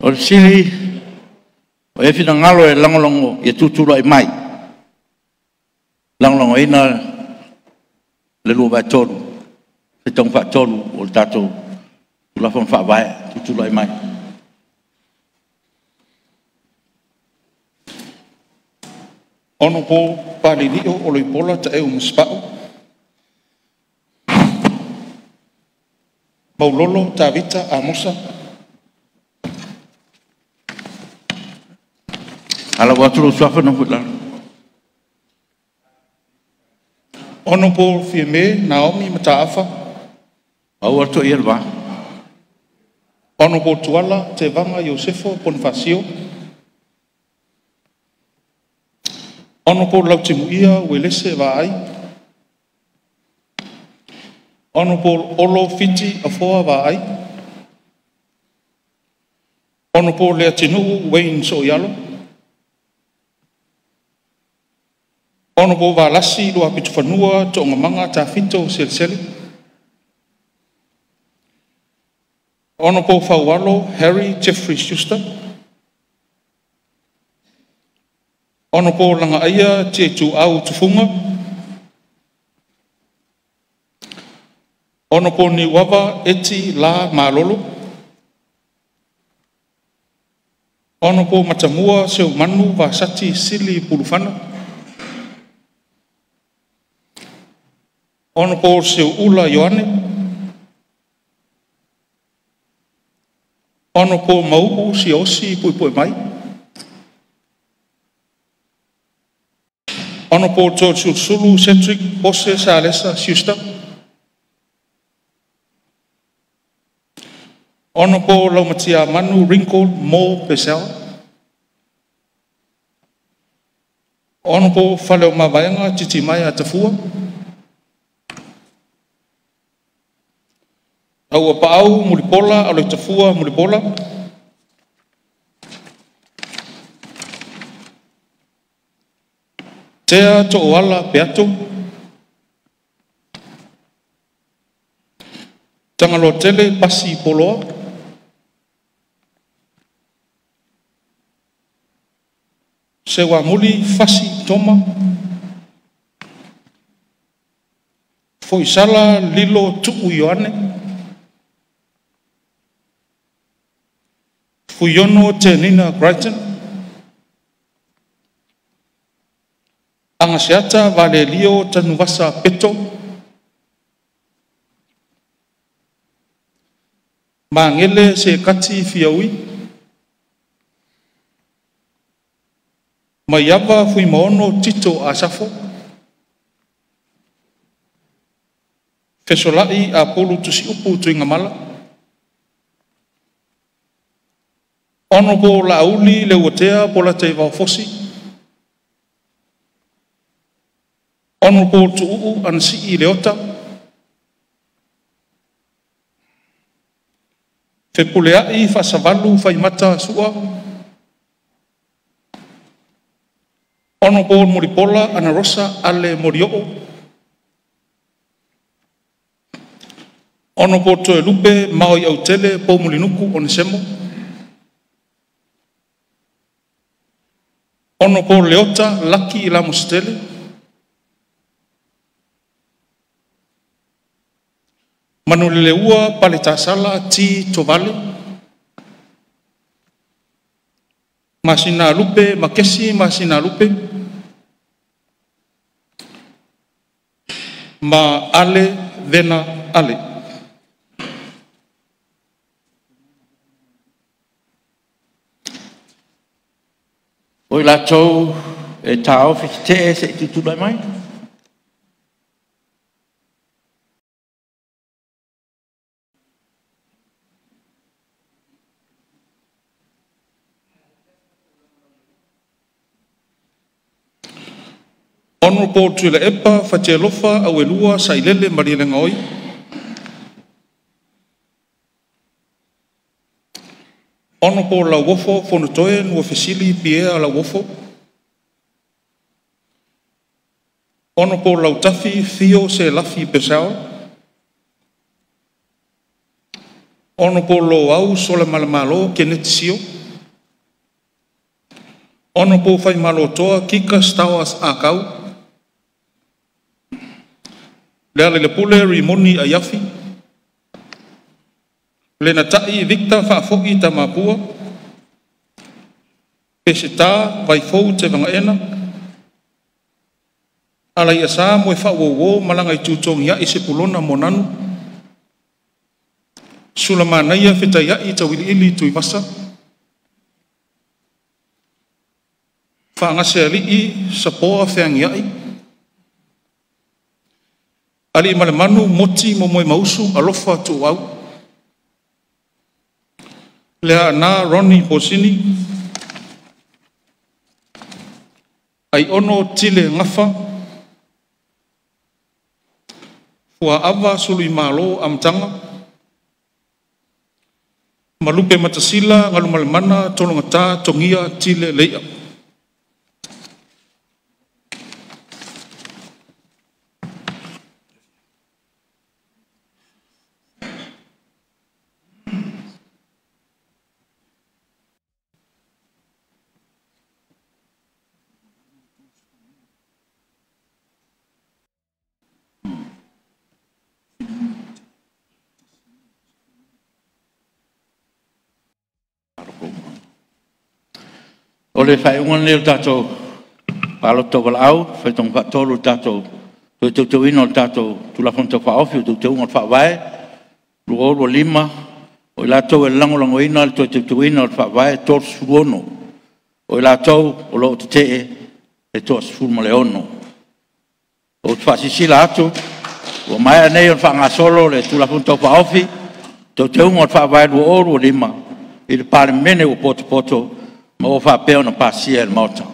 O le fesili, o i ai finagalo e lagolago ia tutulai mai, lagolagoina le 2/3, faitauga faatolu o le tatou Tulafono Faavae. Tutulai mai. Hon Palilio Oloipola Taeu Masepau. Maulolo Tavita Amosa. Ua atu lou suafa nofo i lalo. Hon Fiame Naomi Mataafa. Aua le to'ia le va. Hon Tuala Tevaga Iosefo Ponifasio. Hon Lautimuia Uelese Vaai. Hon Olo Fiti Afoa Vaai. Hon Leatinuu Wayne Sooialo. Hon Valasi Luapitofanua Toogamaga Tafito Selesele. Hon Faualo Harry Jeffrey Schuster. Hon Lagaaia Tiaituau Tufuga. Hon Niuava Eti L. Malolo. Hon Matamua Seumanu Vasati Sili Pulufana. Hon Seuula Ioane. Hon Mauu Siaosi Puepuemai. Hon Toeolesulusulu Cedric Pose Salesa Schuster. Hon Laumatiamanu Ringo Mo Purcell. Hon Faleomavaega Titimaea Tafua. Auapaau Mulipola Aloitafua Mulipola. Tea Tooala Peato. Tagaloatele Pasi Poloa. Seuamuli Fasi Toma. Foisala Lilo Tuu Ioane. Fuiono Tenina Crichton. Agaseata Valelio Tanuvasa Peto. Magele Sekati Fiaui. Maiava Fuimaono Tito Asafo. Fesolai Apulu Tusiupu Tuigamala. Honorable Laauli Leuatea Polataivao Fosi. Honorable Tuuu Anasii Leota. Fepuleai Faasavalu Faimata Sua. Honorable Mulipola Anarosa Ale Morioo. Honorable Toelupe Maoi Autele Poumulinuku Onesemo. Honorable Leota Laki Lamositele. Manuleleua Paletasala T. Tovale. Masina Lupe Makesi Masina Lupe. Ma Ale Vena Ale. O i latou e taofi tetee se i tutulai mai. Honorable Tuilaepa Fatialofa Auelua Sailele Malielegaoi. Honorable Lauofo Fonotoe Nuafesili Pierre Lauofo. Honorable Lautafi Fio Selafi Purcell. Hon Loau Solamalemalo Keneti Sio. 5. Hon Faimalotoa Kika Stowers Ah Kau. 6. LEALAILEPULE Rimoni Aiafi. 7. Lenatai Victor Faafoi Tamapua. 8. Peseta Vaifou Tevagaena. 9. Alaiasa Moefaauouo Malagaitutogiai Sepulona Moananu. 10. Sulamanaia Fetaiai Tauiliili Tuivasa. 11. Faagasealii Sapoa Feagiai. 12. Aliimalemanu Moti Momoemausu Alofa Tuuau. 13. Leaana Ronnie Posini. 14. Aiono Tile Gafa. 15. Fuaava Suluimalo Amataga. 16. Lupematasila Galumalemana Tologata Togia Tile Lei'a. O le faaiuga lenei o le tatou palota tauvalaau faitauga faatolu i le tatou Toe Teuteuina o le tatou Tulafono Tau Faaofi o Teuteuga o le Faavae 2025, o i latou e lagolagoina le Toe Teuteuina o le Faavae e 36, o i latou o lo o tete'e e toa-16. Ou te faasilasila atu ua maea nei ona faagasolo le Tulafono Tau Faaofi o Teuteuga o le Faavae 2025 i le Palemene ua potopoto ma ua faapea ona pasia e le Maota.